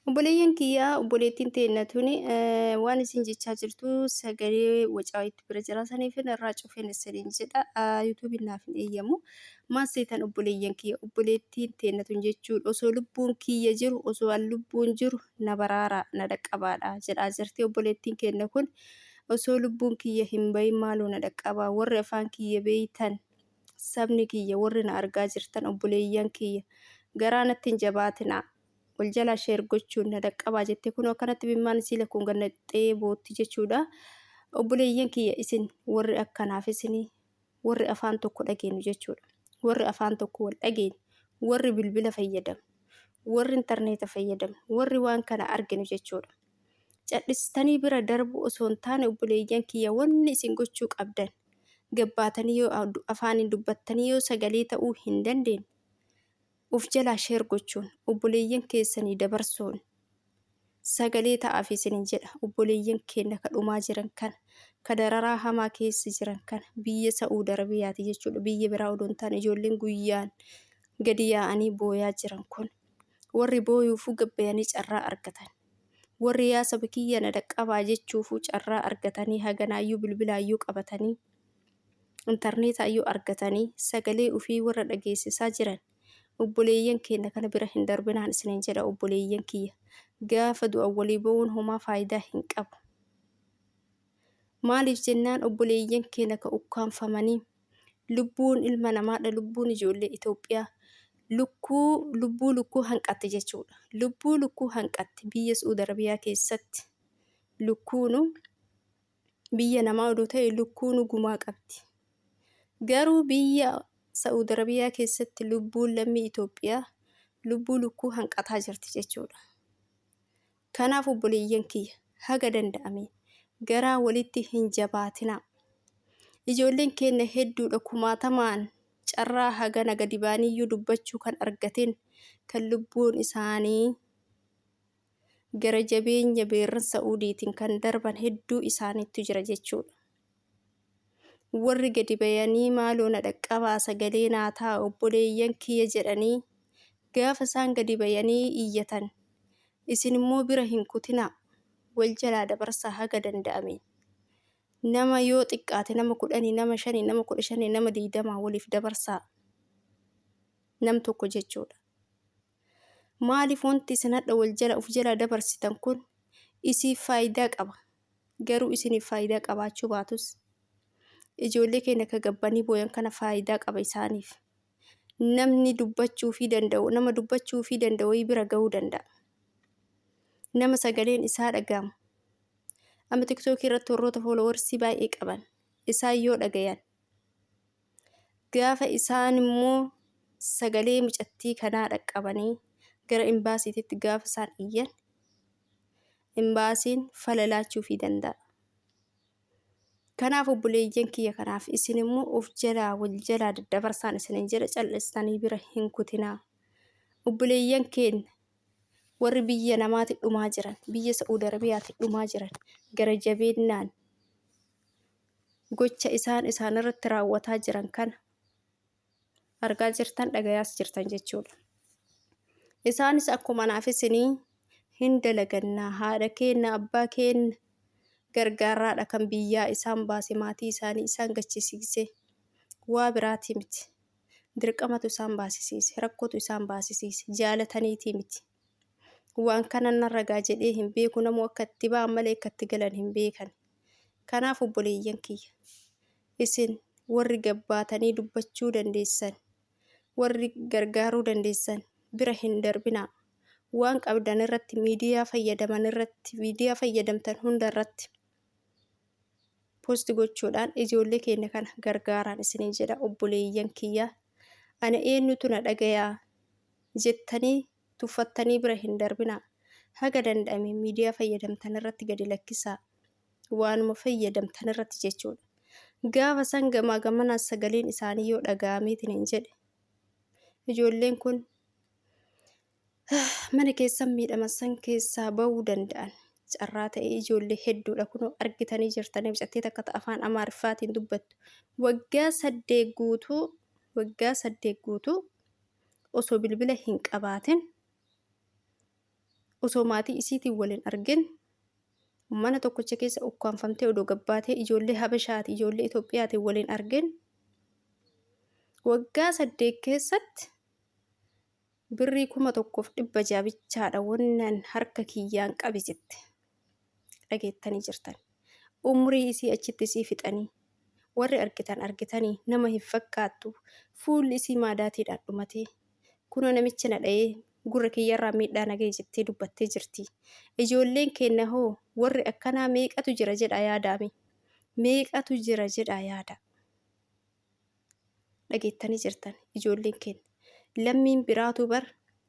Obboleeyyan kiyya, obboleettiin teenna tuni waan isin jechaa jirtu sagalee wacaa itti bira jira saniif irraa cufeen isiniin jedha. Yuutuubiin naaf hin eeyyamu. Maal seetan obboleeyyan kiyya, obboleettiin teenna tun jechuudha, osoo lubbuun kiyya jiru, osoo an lubbuun jiru na baraaraa, na dhaqqabaadha jedhaa jirti obboleettiin keenna kun. Osoo lubbuun kiyya hin bahin maaloo na dhaqqabaa, warri afaan kiyya beeytan, sabni kiyya, warri na argaa jirtan, obboleeyyan kiyya, garaa natti hin jabaatinaa, wal jalaa share gochuun na dhaqqabaa jette. Kunoo akkanatti imimmaan isii lakkuun gad naqxee bootti jechuudha. Obboleeyyan kiyya, isin warri akkanaaf isinii warri afaan tokko dhageenyu jechuudha. Warri afaan tokko wal dhageenyu, warri bilbila fayyadamu, warri intarneeta fayyadamu, warri waan kana arginu jechuudha. Cadhistanii bira darbu osoo hin taane, obboleeyyan kiyya, wanni isin gochuu qabdan, gabbaatanii yoo afaaniin dubbattanii yoo sagalee ta'uu hin dandeenye, of jalaa share gochuun obboleeyyan keessanii dabarsuun sagalee ta'aaf isinin jedha. Obboleeyyan keenya ka dhumaa jiran kana, ka dararaa hamaa keessa jiran kana, biyya Sa'uud Arabiyaati jechuudha, biyya biraa odoo hin taane, ijoolleen guyyaan gadi yaa'anii booyaa jiran kun, warri booyuufuu gabbayanii carraa argatan, warri yaa saba kiyya na dhaqqabaa jechuufuu carraa argatanii, haganaayyuu bilbilaayyuu qabatanii, intarneetaayyuu argatanii sagalee ufii warra dhageessisaa jiran, obboleeyyan keenya kana bira hin darbinaan isiniin jedha. Obboleeyyan kiyya, gaafa du'an walii ba'uun homaa faayidaa hin qabu. Maaliif jennaan, obboleeyyan keenya ka ukkaanfamanii, lubbuun ilma namaadha, lubbuun ijoollee Itoophiyaa lukkuu, lubbuu lukkuu hanqatte jechuudha. Lubbuu lukkuu hanqatte biyya Su'uud Arabiyaa keessatti. Lukkuunu biyya namaa odoo ta'e lukkuunu gumaa qabdi. Garuu biyya Sa'uud Arabiyaa keessatti lubbuun lammii Itoophiyaa lubbuu lukkuu hanqataa jirti jechuudha. Kanaaf obboleeyyan kiyya, haga danda'ameen garaa walitti hin jabaatinaa. Ijoolleen keenya hedduudha, kumaatamaan carraa hagana gadi ba'aniiyyuu dubbachuu kan argatin, kan lubbuun isaanii gara jabeenya beerran Sa'uudiitiin kan darban hedduu isaaniitu jira jechuudha. Warri gadi bayanii maaloo na dhaqqabaa, sagalee naa ta'a obboleeyyan kiyya jedhanii gaafa isaan gadi bayanii iyyatan, isin immoo bira hin kutinaa, wal jalaa dabarsaa haga danda'ameen. Nama yoo xiqqaate nama 10, nama 5, nama 15, nama 20 waliif dabarsaa, nam tokko jechuudha. Maaliif wanti isin hadha wal jala uf jalaa dabarsitan kun isiif faayidaa qaba. Garuu isiniif faayidaa qabaachuu baatus, ijoollee keenya ka gabbanii booyan kana faayidaa qaba isaaniif. Namni dubbachuufii danda'u, nama dubbachuufii danda'u wayii bira gahuu danda'a. Nama sagaleen isaa dhaga'amu. Amma tiktookii irratti warroota foolowersii baay'ee qaban isaan yoo dhagayan, gaafa isaan immoo sagalee mucattii kanaa dhaqqabanii gara imbaasiititti gaafa isaan iyyan, imbaasiin fala laachuufii danda'a. Kanaaf obboleeyyan kiyya, kanaaf isin immoo of jalaa wal jalaa daddabarsaan isinin jedha, cal'istanii bira hin kutinaa. Obboleeyyan keenya warri biyya namaatti dhumaa jiran, biyya Sa'uud Arabiyaatti dhumaa jiran, gara jabeennaan gocha isaan isaanirratti raawwataa jiran kana argaa jirtan, dhagayaas jirtan jechuudha. Isaanis akkuma anaaf isinii hin dalagannaa, haadha keenna, abbaa keenna gargaarraadha kan biyyaa isaan baase, maatii isaanii isaan gachisiise, waa biraatii miti. Dirqamatu isaan baasisiise, rakkootu isaan baasisiise, jaalataniitii miti. Waan kana narra gaa jedhee hin beeku, namuu akka itti ba'an malee akka itti galan hin beekan. Kanaaf obboleeyyan kiyya, isin warri gabbaatanii dubbachuu dandeessan, warri gargaaruu dandeessan, bira hin darbinaa. Waan qabdan irratti, miidiyaa fayyadaman irratti, miidiyaa fayyadamtan hunda irratti post gochuudhaan ijoollee keenya kana gargaaraan isiniin jedha obboleeyyan kiyya. Ana eenyutu na dhagayaa jettanii tuffattanii bira hin darbinaa. Haga danda'ame miidiyaa fayyadamtan irratti gadi lakkisaa. Waanuma fayyadamtan irratti jechuudha. Gaafa san gamaa gamanaan sagaleen isaanii yoo dhaga'ameetiin hin jedhe, ijoolleen kun mana keessan miidhaman san keessaa ba'uu danda'an. Carraa ta'ee ijoollee hedduudha, kunoo argitanii jirtanii, mucattii takka ta afaan Amaariffaatiin dubbattu waggaa 8 guutuu, waggaa 8 guutuu osoo bilbila hin qabaatin, Osoo maatii isiitiin wal hin argin mana tokkocha keessa ukkaanfamtee odoo gabbaatee ijoollee Habashaati ijoollee Itoophiyaatiin wal hin argin waggaa 8 keessatti birrii 1600 bichaadha wannan harka kiyyaan qabe jette. Dhageettanii jirtan. Umrii isii achitti isii fixanii warri argitan argitanii nama hin fakkaattu fuulli isii maadaatiidhaan dhumatee kunoo namicha na dha'ee gurra kiyyarraa miidhaa na ga'e jettee dubbattee jirti. Ijoolleen keenna hoo warri akkanaa meeqatu jira jedhaa yaadaame. Meeqatu jira jedhaa yaada. Dhageettanii jirtan ijoolleen keenya. Lammiin biraatu bar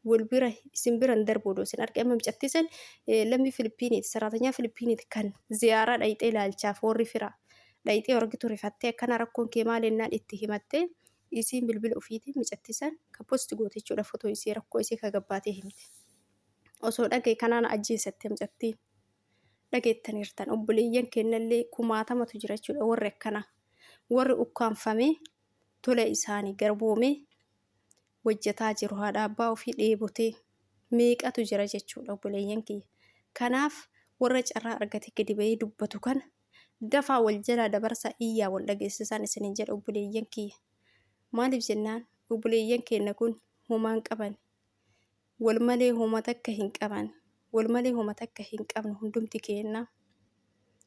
wal bira isin biran darbu odoo isin arge amma mucattii san lammii Filipiiniiti saraatanyaa Filipiiniiti kan ziyaaraa dhayxee ilaalchaaf warri firaa dhayxee argitu rifattee akkana rakkoon kee maal jennaan itti himattee isiin bilbila ofiitiin mucattii san ka posti goote jechuudha fotoo isii rakkoo isii ka gabbaatee himte. Osoo dhagaye kanaan ajjeesatte mucattiin. Dhageettaniirtan obboleeyyan kennallee kumaatamatu jira jechuudha warri akkanaa. Warri ukkaanfamee tola isaanii garboomee hojjetaa jiru haadha abbaa ofii dheebotee meeqatu jira jechuudha obboleeyyan kiyya. Kanaaf warra carraa argate gadi bahee dubbatu kana dafaa wal jalaa dabarsaa iyyaa wal dhageessisaan isiniin jedha obboleeyyan kiyya. Maaliif jennaan obboleeyyan keenya kun homaan qaban. Wal malee homa takka hin qaban. Wal malee homa takka hin qabnu hundumti keenna.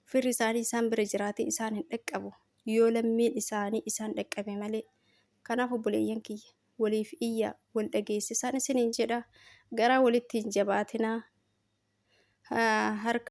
Firri isaanii isaan bira jiraatee isaan hin dhaqqabu. Yoo lammiin isaanii isaan dhaqqabe malee. Kanaaf obboleeyyan kiyya waliif iyyaa wal dhageessisaan isiniin jedha. Garaa walitti hin jabaatinaa. Harka.